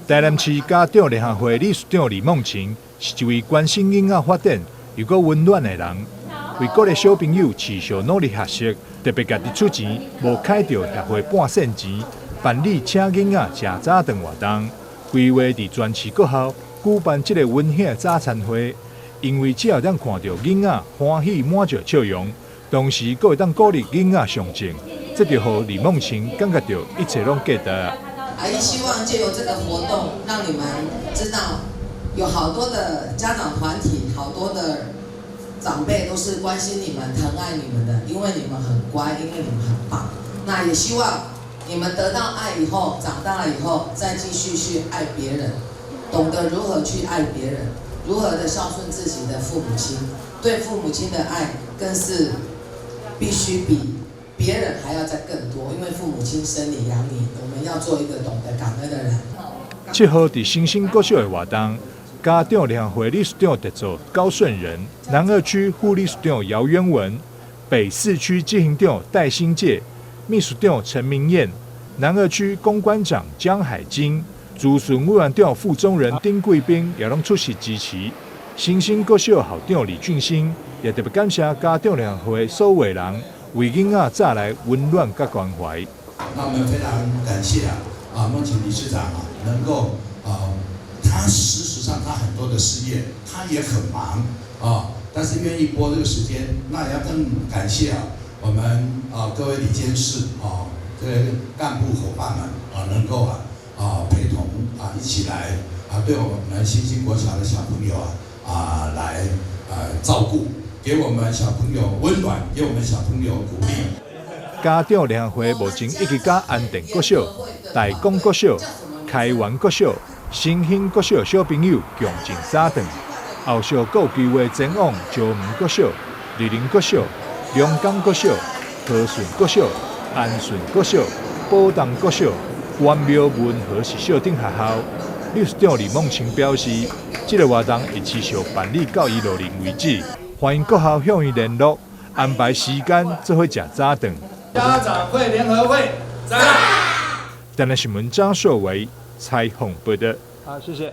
台南市家長聯合會理事長李夢晴是一位關心囡仔發展又閣溫暖的人，為鼓勵小朋友持續努力學習，特別家己出錢，無開著協會半仙錢，辦理請囡仔食早頓活動，規劃佇全市各校舉辦這個溫馨的早餐會，因為只要當看著囡仔歡喜滿足的笑容，同時閣會當鼓勵囡仔上進，這就予李夢晴感覺著一切攏值得。阿姨希望借由這個活動，讓你們知道有好多的家長團體，好多的長輩都是關心你們、疼愛你們的，因為你們很乖，因為你們很棒。那也希望你們得到愛以後，長大了以後再繼續去愛別人，懂得如何去愛別人，如何的孝順自己的父母親，對父母親的愛更是必須比別人還要再更多，因為父母親生你養你，我們要做一個懂得感恩的人。 7號佇新興國小的活動，家長聯合會理事長特助高順仁，南二區副理事長姚淵文，北四區執行長戴新介，秘書長陳明艷，南二區公關長江海金，諮詢委員長傅宗仁、丁貴斌也攏出席支持。新興國小校長李俊興也特別感謝家長聯合會所有人為囡仔帶來溫暖佮關懷。那我們非常感謝啊，孟晴理事長啊，能夠啊，他事實上他很多的事業，他也很忙啊，但是願意撥這個時間，那也要更感謝啊，我們啊各位理監事啊，這些幹部夥伴們啊，能夠陪同啊一起來啊，對我們新興國小的小朋友啊來啊照顧，給我們小朋友溫暖，給我們小朋友鼓勵。家長聯合會目前已經佮安定國小、大港國小、開源國小、新興國小小朋友共進早頓，後續閣有機會前往石門國小、麗林國小、龍港國小、和順國小、安順國小、寶東國小、關廟文和實小等學校。理事長李夢晴表示，這個活動會持續辦理到伊落任為止，歡迎各校向伊聯絡，安排時間做伙食早頓。家長會聯合會，讚！台南新聞張碩維採訪報導。好，謝謝。